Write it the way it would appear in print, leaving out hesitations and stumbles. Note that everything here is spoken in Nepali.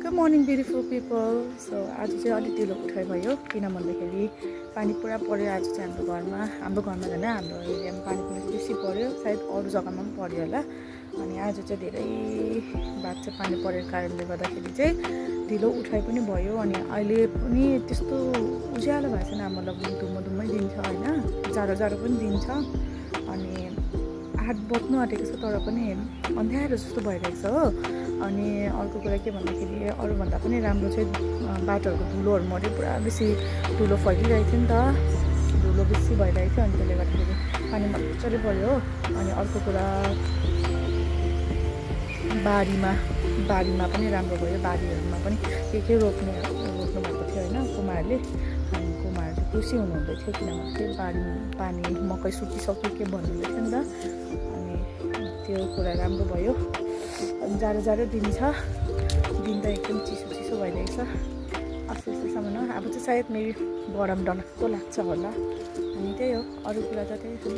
Good morning beautiful people. So आज चाहिँ अलि ढिलो उठाइ भयो किन भन्दाखेरि पानी पुरा पर्यो आज चाहिँ हाम्रो घरमा हैन हाम्रो एरियामा पानी पनि बेसी पर्यो सायद अरु जग्गामा पनि पर्यो होला अनि आज चाहिँ धेरै बात चाहिँ पानी परेको कारणले गर्दाखेरि चाहिँ ढिलो उठाइ पनि भयो अनि अहिले पनि त्यस्तो उज्यालो भएको छैन मतलब धुम्मै दिन्छ हैन जाडो पनि दिन्छ अनि 8 बज्नु आँटेको छ तर पनि अन्ध्यारो जस्तो भइरहेको छ हो अनि अर्को कुरा के भन्दाखेरि अरु भन्दा पनि राम्रो चाहिँ बाटोहरुको धुलोहरु मरे पुरा बेसी धुलो फैलिरहेको थियो नि त धुलो बेसी भइरहेको थियो अनि त्यसले गर्दाखेरि पानी मज्जाले पर्यो अनि अर्को कुरा बारीमा पनि राम्रो भयो बारीहरुमा पनि के रोप्नु भएको थियो हैन कुमारले अनि कुमार चाहिँ खुसी हुनुहुँदै थियो किनभने बारी पानी मकै सुकिसक्यो के भन्नुहुँदै थियो नि त अनि त्यो कुरा राम्रो भयो अनि जाडो दिन छ दिन त एकदम चिसो भइरहेको छ अस्तिसम्म अब चाहिँ सायद मेबी गरम डरलाग्दो लाग्छ होला अनि त्यही हो अरु कुरा त त्यही छैन